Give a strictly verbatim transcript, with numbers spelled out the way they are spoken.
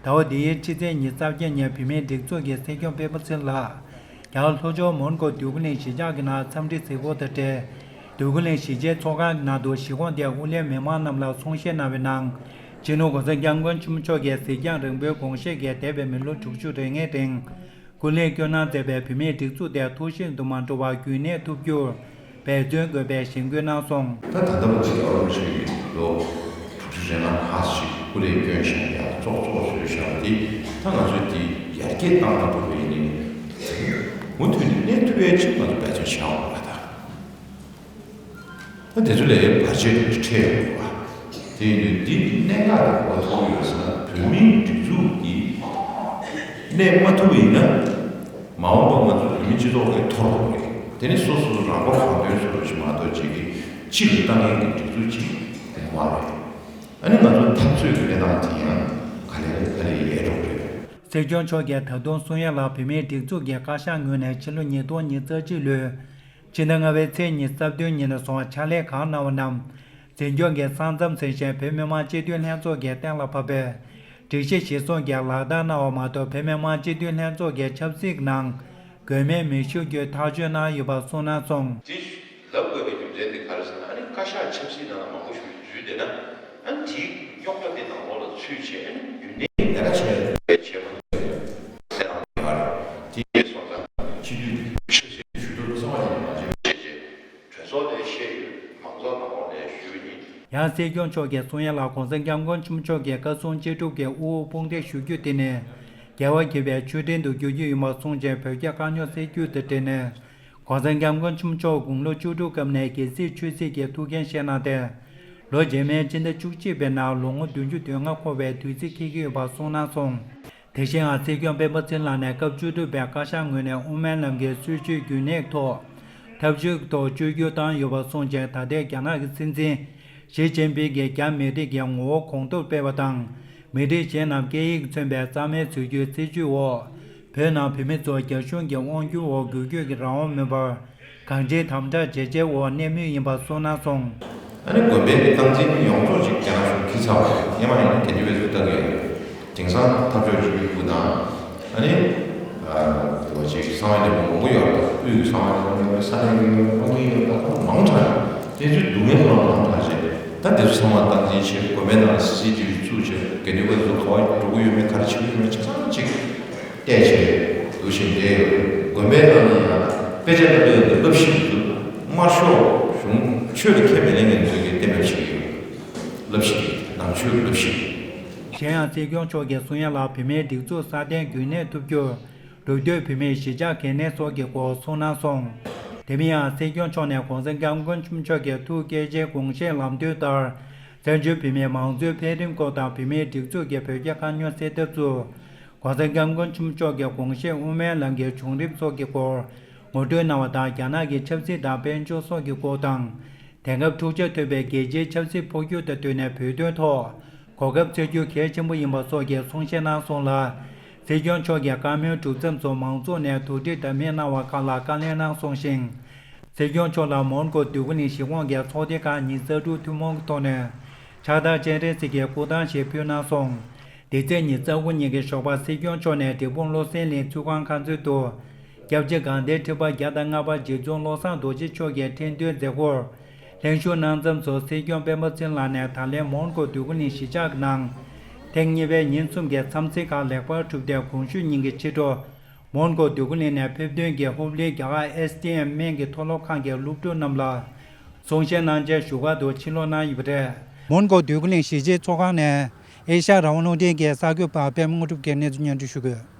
ཟླ་བ་འདིའི་ཕྱི་ཚེས་ཉི་ཤུ་རྩ་བརྒྱད་ཉིན་བོད་མིའི་སྒྲིག་འཛུགས་ཀྱི་སྲིད་སྐྱོང་སྤེན་པ་ཚེ་རིང་ལགས་རྒྱ་གར་ལྷོ་ཕྱོགས་མོན་གྷོ་འདོད་རྒུ་གླིང་གཞིས་ཆགས་ཀྱི་ནང་འཚམས་འདྲི་གཟིགས་སྐོར་དང་འབྲེལ། འདོད་རྒུ་གླིང་གཞིས་ཆེན་ཚོགས་ཁང་གི་ནང་དུ་གཞིས་ཁོངས་དེའི་དབུ་བླའི་མི་མང་རྣམས་ལ་གསུང་བཤད་གནང་བའི་ནང་། སྤྱི་ནོར་གོང་ས་སྐྱབས་མགོན་ཆེན་པོ་མཆོག་གིས་གཟིགས་རྒྱང་རིང་པོའི་དགོངས་བཞེད་ཀྱིས་འདས་པའི་མི་ལོ་དྲུག་ཅུ་རེ་ལྔའི་རིང་སྐུ་ལས་བསྐྱོན་གནང་མཛད་པའི་བོད་མིའི་སྒྲིག་འཛུགས་དེ་ཐུགས་ཞིབ་ཏུ་མ་འགྲོ་བར་རྒྱུན་གནས་ཐུབ་རྒྱུར་འབད་བརྩོན་དགོས་པའི་གཞེན་སྐུལ་གནང་སོང་། ད་ད་ལྟ་བར་དུ་རྒྱལ་བ་རིན་པོ་ཆེ་གིས་ལོ་དྲུག་ཅུ་རེ་ལྔ་ལྷག་ཅིག་སྐུ་ལས་བསྐྱོན་བཞག་ཡང་ཙོག་ཙོག་བཟོས་བཞག་པ་འདི་ད་ང་ཚོས་འདི་ཡར་རྒྱས་བཏང་མ་ཐུབ་པ་ཡིན་ནའི་མུ་མཐུད་ནས་གནས་ཐུབ་ཡས་ཅིག་ང་ཚོ་འབད་བརྩོན་བྱ་དགོས་པ་ད། ད་དེ་ཚོ་ལས་བར་ཆད་འཕྲད་ཡོང་གི་རེད་བ། དེ་ཡིན་དུས་འདི་གནད་འགག་གི་གོ་ཐོག་ཡོད་ཟེར་ན་བོད་མིའི་སྒྲིག་འཛུགས་འདི་གནས་མ་ཐུབ་པ་ཡིན་ན། མ་འོངས་པར་ང་ཚོ་བོད་མིའི་སྤྱི་ཚོགས་ཀྱི་འཐོར་འགྲོ་གི་རེད། དེ་ནི་སོ་སོ་རང་དགར་རང་དོན་བཟོ་འདྲ་ཞིག་མ་གཏོགས་ཅིག་གིས་སྤྱི་ལ་བཏང་མཁན་གྱི་སྒྲིག་འཛུགས་ཅིག་ཡོང་གི་མ་རེད། ཨ་ནི་ང་ཚོ་འཐབ་རྩོད་ཀྱི་གནས་སྟངས་དེ་ཡང་ག་ལེར་ག་ལེར་ཡལ་འགྲོ་གི་རེད། སྲིད་སྐྱོང་མཆོག་གིས་ད་དུང་གསུང་ཡ་ལ་བོད་མིའི་སྒྲིག་འཛུགས་ཀྱི་བཀའ་ཤག་ངོས་ནས་ཕྱི་ལོ་ཉིས་སྟོང་ཉི་ཤུ་རྩ་གཅིག་ལོའི་ཕྱི་ཟླ་ལྔ་པའི་ཚེས་ཉི་ཤུ་རྩ་བདུན་ཉིན་ནས་བཟུང་ཕྱག་ལས་གང་གནང་བ་རྣམས་འཛིན་སྐྱོང་གི་ས་མཚམས་ཟིན་ཞིང་བོད་མི་མང་སྤྱི་འཐུས་ལྷན་ཚོགས་ཀྱིས་གཏན་ལ་ཕབ་པའི་སྒྲིག་གཞི་གཞིར་བཟུང་གིས་ལག་བསྟར་གནང་བ་མ་གཏོགས་བོད་མི་མང་སྤྱི་འཐུས་ལྷན་ཚོགས་ཀྱི་ཆབ་སྲིད་ནང་དགོས་མེད་མི་ཞུགས་རྒྱུའི་ཐག་གཅོད་གནང་ཡོད་པ་གསུངས་གནང་སོང་། ལབ་དགོས་པའི་རྒྱུ་མཚན་དེ་ག་རེ་ཟེར་ན། ཨ་ནི་བཀའ་ཤག་ཆབ་སྲིད་ནང་ལ་མང་པོ་ཞིག་འཛུལ་བསྡད་ན། ཨ་ནི་དེའི་རྙོག་དྲ་དེ་ནང་ལོགས་ལ་ཚུད་བྱས། ཨ་ནི་རྒྱུན་ལྡན་ལས་ཀ་བྱས་ཡོད་པའི་བྱེད་སྒོ་ཟེར་ནང་ཡོད་རེད། དེ་ཡིན་སོང་ཙང་སྤྱི་འཐུས་ཆབ་སྲིད་ཞུ་གཏུག་གསང་བ་ཡིན་མ་བྱས་བྱས་བྱས་གྲོས་ཚོགས་ནས་བཤད་ཡོད། མང་ཚོགས་ནང་ལོགས་ནས་ཞུས་ཡིན། ཡང་སྲིད་སྐྱོང་མཆོག་གིས་གསུང་ཡ་ལ་གོང་ས་སྐྱབས་མགོན་ཆེན་པོ་མཆོག་གིས་བཀའ་གསུང་ཅི་སྒྲུབ་ཀྱི་དབུ་འོག་དཔུང་སྡེ་ཞུ་རྒྱུ་དེ་ནི་རྒྱལ་བ་དགྱེས་པའི་མཆོད་སྤྲིན་དུ་འགྱུར་རྒྱུ་ཡིན་པ་གསུངས་རྗེས་བོད་རྒྱ་དཀའ་རྙོག་སེལ་རྒྱུ་དང་འབྲེལ་ནས། གོང་ས་སྐྱབས་མགོན་ཆེན་པོ་མཆོག་དགུང་ལོ་བཅུ་དྲུག་སྐབས་ནས་རྒྱལ་སྲིད་ཆོས་སྲིད་ཀྱི་ཐུགས་འགན་བཞེས་གནང་སྟེ། ལོ་རྗེས་མའི་སྤྱི་ཟླ་བཅུ་གཅིག་པའི་ནང་ལོ་ངོ་བདུན་ཅུ་དོན་ལྔ་འཁོར་བའི་དུས་ཚིགས་འཁེལ་གྱི་ཡོད་པ་གསུངས་གནང་སོང་། དེ་བཞིན་ཡང་སྲིད་སྐྱོང་སྤེན་པ་ཚེ་རིང་ལགས་ནས་སྐབས་བཅུ་དྲུག་པའི་བཀའ་ཤག་ངོས་ནས་དབུ་མའི་ལམ་གྱི་སྲིད་བྱུས་རྒྱུན་གནས་ཐོག་ཐབས་ཇུས་ཐོག་བཅོས་བསྒྱུར་བཏང་ཡོད་པ་གསུངས་རྗེས། ད་ལྟའི་རྒྱ་ནག་གི་སྲིད་འཛིན་ཞི་ཅིན་ཕིང་གིས་རྒྱ་མི་རིགས་ཀྱི་ངོ་བོ་གོང་མཐོར་སྤེལ་བ་དང་། མི་རིགས་གཞན་རྣམས་སྐད་ཡིག་མཚོན་པའི་རྩ་མེད་བཟོ་རྒྱུའི་སྲིད་བྱུས་འོག་བོད་ནང་བོད་མི་ཚོ་རྒྱ་གཞུང་གི་དབང་སྒྱུར་འོག་འགོད་སྐྱོད་ཀྱི་རང་དབང་མེད་པར་གང་ཅིའི་དམ་དྲག་ཇེ་ཆེའི་འོག་གནས་མུས་ཡིན་པ་གསུངས་གནང་སོང་། ཨ་ནི་དགོན་པའི་སྟངས་འཛིན་ཡོངས་རྫོགས་ཅིག་རྒྱ་ནག་གཞུང་འཁྱེར་ཚར་བ་རེད། སྔོན་མ་ཡིན་ན་དེ་འདྲ་བའི་ཚུལ་ལྟ་གི་ཡོད། དེང་སང་འཐབ་ཕྱོགས་གཅིག་གྱུར་དང་། ཨ་ནི། ཨ། དེ་བ་ཅིག་གསང་བའི་ལས་ཁུངས་མང་པོ་ཡོད་རེད། དབུས་ཀྱི་གསང་བའི་ལས་ཁུངས་ཡོད་རེད། ས་གནས་ཀྱི་ཡོད་རེད། ཁོངས་ཀྱི་ཡོད་རེད། ཁོངས་མང་དྲགས་ཡོད། དེ་ཚོའི་སྡུག་བསྔལ་ལ་མང་དྲགས་བྱས། ད་དེ་ཚོ་ཚང་མ་སྟངས་འཛིན་བྱས། དགོན་པའི་ནང་ལ་སི་སི་ཊི་བི་བཙུགས་བྱས། དགེ་འདུན་པ་ཚོ་ག་པར་འགྲོ་གི་ཡོད་མེད། ག་རེ་བྱེད་ཀྱི་ཡོད་མེད་ཆ་ཚང་ཅིག་བལྟས་བྱས་འདུག་བཞིན་བསྡད་ཡོད་རེད། དགོན་པའི་ནང་ལ་ཡང་དཔེ་ཆ་ལྟ་དུས་ཡང་བསླབ་གཞི་འདུག་དམར་ཤོག་གཞུང་ཆོས་ལ་ཁས་མི་ལེན་མཁན་ཚོས་ཀྱིས་གཏན་འབེབས་བྱེད་ཀྱི་ཡོད། བསླབ་གཞི་དེ་ནང་ཆོས་ཀྱི་བསླབ་གཞི། གཞན་ཡང་སྲིད་སྐྱོང་མཆོག་གིས་གསུང་ཡ་ལ་བོད་མིའི་སྒྲིག་འཛུགས་སྲ་བརྟན་རྒྱུན་གནས་ཐུབ་རྒྱུར་འབྲུག་སྡོད་བོད་མིའི་གཞིས་ཆགས་གལ་གནད་སོགས་ཀྱི་སྐོར་གསུངས་གནང་སོང་། དེ་མིན་ཡང་སྲིད་སྐྱོང་མཆོག་ནས་གོང་ས་སྐྱབས་མགོན་ཆེན་པོ་མཆོག་གི་ཐུགས་བསྐྱེད་ཆེན་དགོངས་བཞེད་ལམ་སྟོན་ལྟར། བཙན་བྱོལ་བོད་མིའི་མང་གཙོའི་འཕེལ་རིམ་སྐོར་དང་བོད་མིའི་སྒྲིག་འཛུགས་ཀྱི་བོད་རྒྱ་དཀའ་རྙོག་སེལ་ཐབས་སུ། གོང་ས་སྐྱབས་མགོན་ཆེན་པོ་མཆོག་གི་དགོངས་བཞེད་དབུ་མའི་ལམ་གྱི་བྱུང་རིམ་སོགས་ཀྱི་སྐོར་ངོ་སྤྲོད་གནང་བ་དང་། རྒྱ་ནག་གི་ཆབ་སྲིད་དང་དཔལ་འབྱོར་སོགས་ཀྱི་སྐོར་དང་། དེང་སྐབས་འཁྲུག་ཆ་ཐོན་པའི་རྒྱལ་སྤྱིའི་ཆབ་སྲིད་འཕོ་འགྱུར་དང་བསྟུན་ནས་བོད་དོན་ཐོག་གོ་སྐབས་འཚོལ་རྒྱུ་གལ་ཆེན་པོ་ཡིན་པ་སོགས་ཀྱི་གསུང་བཤད་གནང་སོང་ལ། སྲིད་སྐྱོང་མཆོག་གིས་བཀའ་མོལ་གྲུབ་མཚམས་སུ་མང་ཚོགས་ནས་དོགས་འདྲི་དང་མི་གནང་བ་ཁག་ལ་བཀའ་ལན་གནང་སོང་ཞིང་། སྲིད་སྐྱོང་མཆོག་ལ་མོན་གྷོ་འདོད་རྒུ་གླིང་གཞིས་ཁོངས་ཀྱི་ཚོགས་སྡེ་ཁག་ཉི་ཤུ་རྩ་དྲུག་ཐུན་མོང་གི་ཐོག་ནས་ཕྱག་རྟགས་སྤྱན་རས་གཟིགས་ཀྱི་སྐུ་ཐང་ཞིག་ཕུལ་གནང་སོང་། འདི་ཚེས་ཉི་ཤུ་རྩ་དགུ་ཉིན་གྱི་ཞོགས་པར་སྲིད་སྐྱོང་མཆོག་ནས་འབྲས་སྤུངས་བློ་གསལ་གླིང་ཚོགས་ཁང་ཁང་ཚན་དུ། སྐྱབས་རྗེ་དགའ་ལྡན་ཁྲི་པ་བརྒྱ་དང་ལྔ་པ་རྗེ་བཙུན་བློ་བཟང་རྡོ་རྗེ་མཆོག་གིས་ཁྲི་འདོན་མཛད་སྒོར་ལྷན་ཞུགས་གནང་མཚམས་སུ། སྲིད་སྐྱོང་སྤེན་པ་ཚེ་རིང་ལགས་ནས་ད་ལན་མོན་གྷོ་འདོད་རྒུ་གླིང་གཞིས་ཆགས་ཀྱི་ནང་ཐེངས་གཉིས་པའི་ཉིན་གསུམ་གྱི་འཚམས་གཟིགས་ཁག་ལེགས་པར་གྲུབ་སྟེ། གོང་ཞུས་ཉིན་གྱི་ཕྱི་དྲོ་མོན་གྷོ་འདོད་རྒུ་གླིང་ནས་ཕེབས་ཐོན་གྱི་ཧོབ་ལིའི་རྒྱ་གར་ཨེས་ཌི་ཨེམ་སྨན་གྱི་མཐོ་སློབ་ཁང་གི་སློབ་ཕྲུག་རྣམས་ལ་གསུང་བཤད་གནང་རྗེས་བཞུགས་སྒར་དུ་ཕྱིར་ལོག་གནང་ཡོད་པ་རེད། མོན་གྷོ་འདོད་རྒུ་གླིང་གཞིས་བྱེས་ཚོགས་ཁང་ནས་ཨེ་ཤ་ཡ་རང་དབང་རླུང་འཕྲིན་གྱི་གསར་འགོད་པ་པད་མ་དངོས་གྲུབ་ཀྱིས་གནས་ཚུལ་སྙན་སྒྲོན་ཞུ་གི་ཡོད།